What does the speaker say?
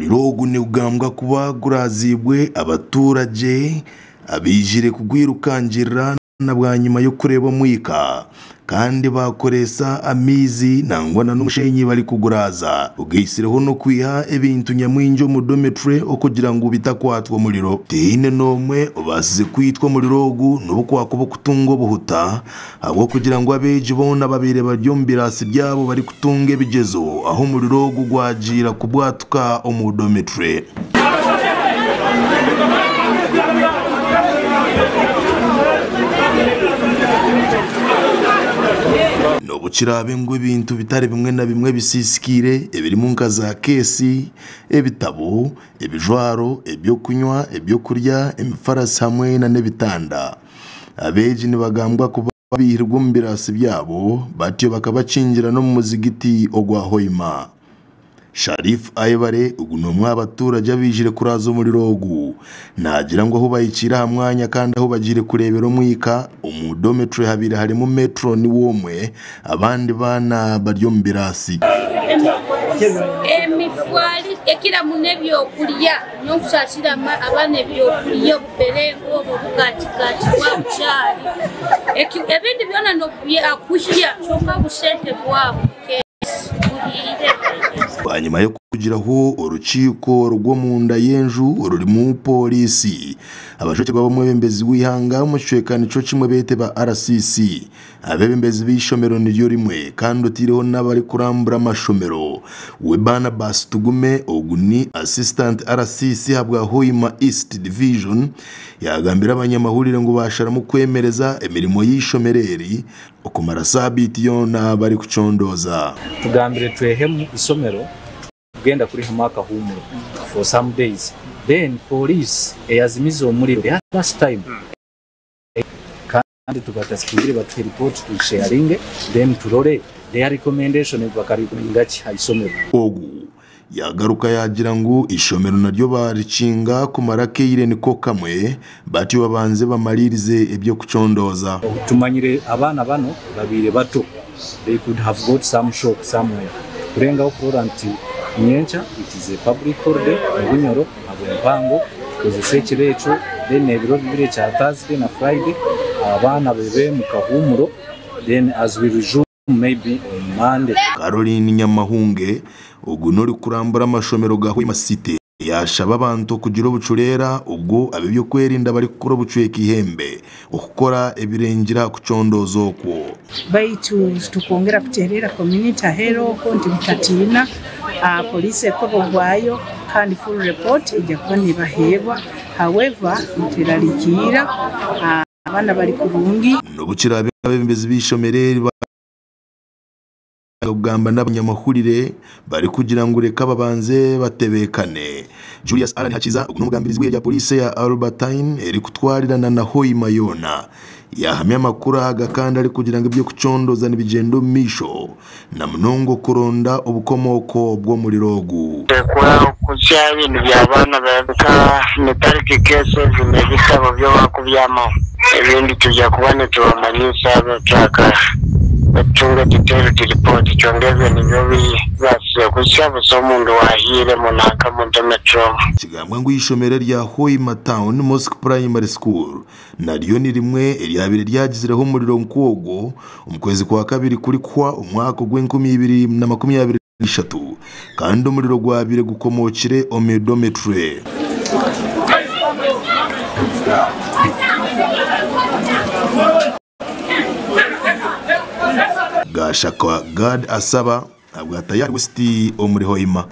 Omuriro ogu nigugambwa kuba guraziibwe abaturage abaijire kugwirukangirira na bwanyima y'okureeba omwika kandi bakoresa amaizi nangwa na n'omushenyi barikuguraaza. Ogaisireho n'okwiha ebintu nyamwingi omu dormitory okugira ngu bitakwatwa omuriro. Tihaine n'omwe obaasize kwitwa omuriro ogu n'obu kwakuba okutunga obuhuta ahabw'okugira ngu abeegi boona babaire bari omu biraasi byabo barikutunga ebigyezo ahu omuriro ogu gwagiira kubwatuka omu dormitory. N'obu kiraabe ngu ebintu bitari bimwe na bimwe bisiisikaire ebirimu nka za keesi, ebitabo, ebijwaro, ebyokunywa, ebyokurya, emifarasi hamwe n'ebitanda, abeegi nibagambwa kuba baihirwe omu biraasi byabo batyo bakabakingira n'omu muzigiti ogwa Hoima. Sharif Ayebare ogu n'omwe aha baturage abaijire kuraaza omuriro ogu. Naagira ngu ahu bahikiire aha mwanya kandi ahu bagiire kureebera omwika, omu dormitory habaire harimu matron we omwe abandi baana bari omu biraasi. Emifwari ekira muno ebyokurya nyowe nkusaasira abaana ebyokurya obuperengo obwo obugaati-gaati bwa bukyari ebindi byona nokuhya kyonka obusente bwabo kesi buhiire. Bwanyima y'okugiraho orukiiko rw'omunda y'enju orurimu pooriisi, abajwekyerwa b'omwebembezi w'eihanga omu kicweka nikyo kimwe beete ba RCC, abeebembezi b'eishomero niryo rimwe kandi otaireho n'abarikurambura amashomero, we Barnabas Tugume ogu ni Assistant RCC ahabwa Hoima East Division yaagambira abanyamahurire ngu baasharamu kwemereza emirimo y'eishomero eri okumara saabiiti yoona barikucondooza. Tugambire twehemu isomero tugenda kurihamu akahuumuro for some days then police eyazimize omuriro last time kandi tubatasingire batuhe report tugisharinge then turore their recommendation bakarekomendinga ki ha isomero. Ogu yagaruka yaagira ngu eishomero naryo baarikinga kumara akaire niko kamwe batyo babanze bamariirize eby'okucondooza. Tumanyire abaana bano babaire bato they could have got some shock somewhere kurengaho kurora nti nyenkya it is a public holiday obunyoro habw'empango tukozese ekiro ekyo then ebiro bibiri ekya Thursday na Friday abaana babe mukahuumuro then as we resume maybe on Monday. Caroline Nyamahunge, ogu n'orikurambura amashomero ga Hoima City yaashaba abantu okugira obucureera obwo ab'ebyokwerinda barikukora obucweka eihembe okukora ebirengire aha kucondooza okwo. Baitu tukwongera kuteerera community aheeru okwo nti mutatiina, poliisi ekora ogwayo kandi full report eija kuba nebaheebwa. However, muterarikiira, abaana bari kurungi. N'obu kiraabe abeebembezi b'eishomero eri kugamba n'abanyamahurire barikugira ngu reka babanze batebeekane. Julius Allan Hakiza ogu n'omugambirizi w'eihe rya poliisi eya Albertine erikutwarirana na Hoima yoona yaahamya amakuru aga kandi arikugira ngu eby'okucondooza nibigyenda omu maisho na munonga okuronda obukomooko bw'omuriro ogu. Tekwa okutsya ebintu by'abaana nka metallic cases n'ebitabo by'owakubyamaho. Ebindi twija kuba nitubamanyisa twaka tutunga detailed report kyonka ebyo nibyo bibaasize kutsya busa omundu wahiire munanka mu dormitory omu. Kigambwa ngu eishomero erya Hoima Town Mosque Primary School naryo ni rimwe eryabaire ryagizireho omuriro nk'ogwo omu kwezi kwa kabiri kurikuhwa omwaka ogw'enkumibiri na makumyabiri n'ishatu kandi omuriro gwabaire gukomookire omu dormitory. Gashaka Gad Asaba abwa Tayari West omuri Hoima.